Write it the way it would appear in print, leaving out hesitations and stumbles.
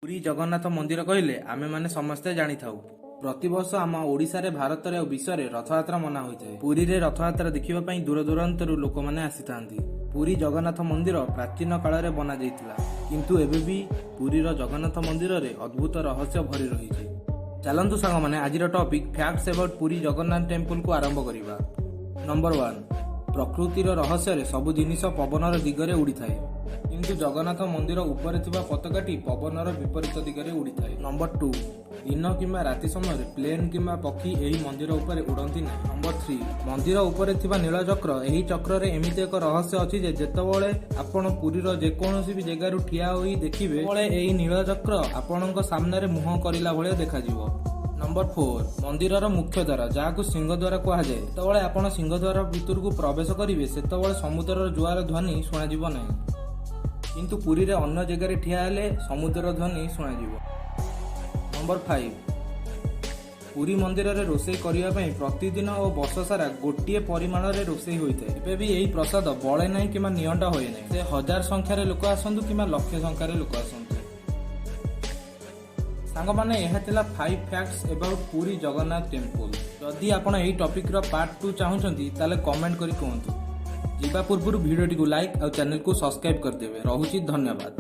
ପୁରୀ ଜଗନ୍ନାଥ ମନ୍ଦିର କହିଲେ ଆମେମାନେ ସମସ୍ତେ ଜାଣିଥାଉ। ପ୍ରତିବର୍ଷ ଆମ ଓଡ଼ିଶାରେ, ଭାରତରେ ଓ ବିଶ୍ୱରେ ରଥଯାତ୍ରା ମନା ହୋଇଥାଏ। ପୁରୀରେ ରଥଯାତ୍ରା ଦେଖିବା ପାଇଁ ଦୂର ଦୂରାନ୍ତରୁ ଲୋକମାନେ ଆସିଥାନ୍ତି। ପୁରୀ ଜଗନ୍ନାଥ ମନ୍ଦିର ପ୍ରାଚୀନ କାଳରେ ବନାଯାଇଥିଲା, କିନ୍ତୁ ଏବେ ବି ପୁରୀର ଜଗନ୍ନାଥ ମନ୍ଦିରରେ ଅଦ୍ଭୁତ ରହସ୍ୟ ଭରି ରହିଛି। ଚାଲନ୍ତୁ ସାଙ୍ଗମାନେ, ଆଜିର topic facts about Puri Jagannath ଟେମ୍ପଲକୁ ଆରମ୍ଭ କରିବା। ନମ୍ବର 1, ପ୍ରକୃତିର ରହସ୍ୟରେ ସବୁ ଜିନିଷ ପବନର ଦିଗରେ ଉଡ଼ିଥାଏ, କିନ୍ତୁ ଜଗନ୍ନାଥ ମନ୍ଦିର ଉପରେ ଥିବା ପତାକାଟି ପବନର ବିପରୀତ ଦିଗରେ ଉଡ଼ିଥାଏ। ନମ୍ବର 2, ଦିନ କିମ୍ବା ରାତି ସମୟରେ ପ୍ଲେନ୍ କିମ୍ବା ପକ୍ଷୀ ଏହି ମନ୍ଦିର ଉପରେ ଉଡ଼ନ୍ତି ନାହିଁ। ନମ୍ବର 3, ମନ୍ଦିର ଉପରେ ଥିବା ନୀଳଚକ୍ର। ଏହି ଚକ୍ରରେ ଏମିତି ଏକ ରହସ୍ୟ ଅଛି ଯେ ଯେତେବେଳେ ଆପଣ ପୁରୀର ଯେକୌଣସି ବି ଜାଗାରୁ ଠିଆ ହୋଇ ଦେଖିବେ, ସେତେବେଳେ ଏହି ନୀଳଚକ୍ର ଆପଣଙ୍କ ସାମ୍ନାରେ ମୁହଁ କରିଲା ଭଳିଆ ଦେଖାଯିବ। ନମ୍ବର 4, ମନ୍ଦିରର ମୁଖ୍ୟ ଦ୍ୱାର, ଯାହାକୁ ସିଂହଦ୍ୱାର କୁହାଯାଏ। ଯେତେବେଳେ ଆପଣ ସିଂହଦ୍ୱାର ଭିତରକୁ ପ୍ରବେଶ କରିବେ, ସେତେବେଳେ ସମୁଦ୍ରର ଜୁଆର ଧ୍ୱନି ଶୁଣାଯିବ ନାହିଁ, କିନ୍ତୁ ପୁରୀରେ ଅନ୍ୟ ଜାଗାରେ ଠିଆ ହେଲେ ସମୁଦ୍ର ଧ୍ୱନି ଶୁଣାଯିବ। ନମ୍ବର 5, ପୁରୀ ମନ୍ଦିରରେ ରୋଷେଇ କରିବା ପାଇଁ ପ୍ରତିଦିନ ଓ ବର୍ଷ ସାରା ଗୋଟିଏ ପରିମାଣରେ ରୋଷେଇ ହୋଇଥାଏ। ଏବେ ବି ଏହି ପ୍ରସାଦ ବଳେ ନାହିଁ କିମ୍ବା ନିଅଣ୍ଟ ହୁଏ ନାହିଁ, ସେ ହଜାର ସଂଖ୍ୟାରେ ଲୋକ ଆସନ୍ତୁ କିମ୍ବା ଲକ୍ଷ ସଂଖ୍ୟାରେ ଲୋକ ଆସନ୍ତୁ। ସାଙ୍ଗମାନେ, ଏହା ଥିଲା 5 facts about Puri Jagannath temple. ଯଦି ଆପଣ ଏହି ଟପିକ୍ର ପାର୍ଟ 2 ଚାହୁଁଛନ୍ତି, ତାହେଲେ କମେଣ୍ଟ କରି କୁହନ୍ତୁ। ଯିବା ପୂର୍ବରୁ ଭିଡ଼ିଓଟିକୁ ଲାଇକ୍ ଆଉ ଚ୍ୟାନେଲକୁ ସବସ୍କ୍ରାଇବ୍ କରିଦେବେ। ରହୁଛି, ଧନ୍ୟବାଦ।